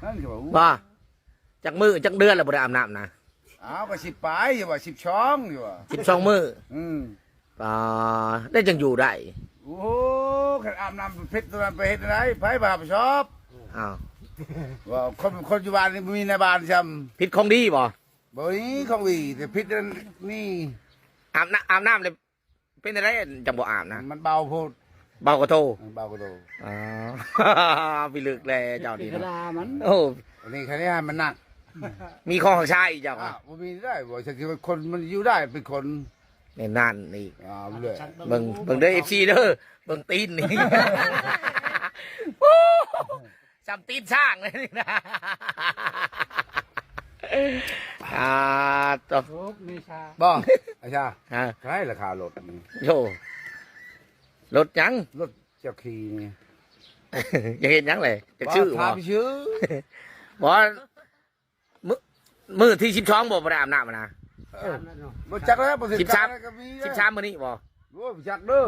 ນັ້ນກໍວ່າ ບໍ່ ຈັກມື້ຈັກເດືອນແລ້ວບໍ່ໄດ້ອາບນ້ຳນະ? ອ້າວ ກໍສິບປາຍຢູ່ວ່າ ສິບສອງຢູ່ວ່າ ສິບສອງມື້. ອືມ ປາ ໄດ້ຈັ່ງຢູ່ໄດ້. ໂອ້ໂຫ ຄັນອາບນ້ຳຜິດຕົວນັ້ນໄປເຮັດແນວໃດ? ໃຜມາຮັບຜິດຊອບ? ອ້າວ ວ່າຄົນ ຄົນຢູ່ບ້ານນີ້ບໍ່ມີນາຍບ້ານຊ້ຳ. ຜິດຂອງດີບໍ່? ບໍ່ມີຂອງດີ ແຕ່ຜິດອັນນີ້. ອາບນ້ຳ ອາບນ້ຳແລ້ວ ເປັນຈັ່ງໃດຈັ່ງບໍ່ອາບນະ? ມັນເບົາໂພດ. ເບົາກະໂທ. ເອີ ເບົາກະໂທ. ອໍ ພິລຶກແລເຈົ້ານີ້ເນາະ. ໂອ້ ອັນນີ້ຄັນນີ້ໃຫ້ມັນໜັກ. ມີຂອງຮັກສາອີກເຈົ້າ. ອ້າວ ບໍ່ມີໄດ້ ບໍ່ ຈັກຊິວ່າຄົນມັນຢູ່ໄດ້ເປັນຄົນ. ແມ່ນນັ້ນອີກ. ອ້າວ ເບິ່ງ ເບິ່ງເດີ ເອັຟຊີ ເດີ ເບິ່ງຕີນນີ້. ໂອ້ ສ່ຳຕີນຊ້າງເລີຍນີ້ນະ. ອ່າ ໂຕ ໂອ້ ເມຊາ ບໍ່ ອາຊາ ຮະ ເທົ່າໃດລາຄາລົດນີ້? ໂອ້ ລົດຫຍັງ? ລົດເຈົ້າຂີ່ນີ້ ຢາກເຮັດຫຍັງແຫຼະ? ຢາກຊື້ບໍ່? ວ່າ ບໍ່? ຖາມຊື່ ບໍ່ ມື້ ມື້ທີສິບສອງບໍ່ ບໍ່ໄດ້ອາບນ້ຳນະ? ເອີ ບໍ່ຈັກແລ້ວ ບໍ່ ສິບສາມ ສິບສາມມື້ນີ້ບໍ່? ໂອ້ ບໍ່ຈັກເດີ.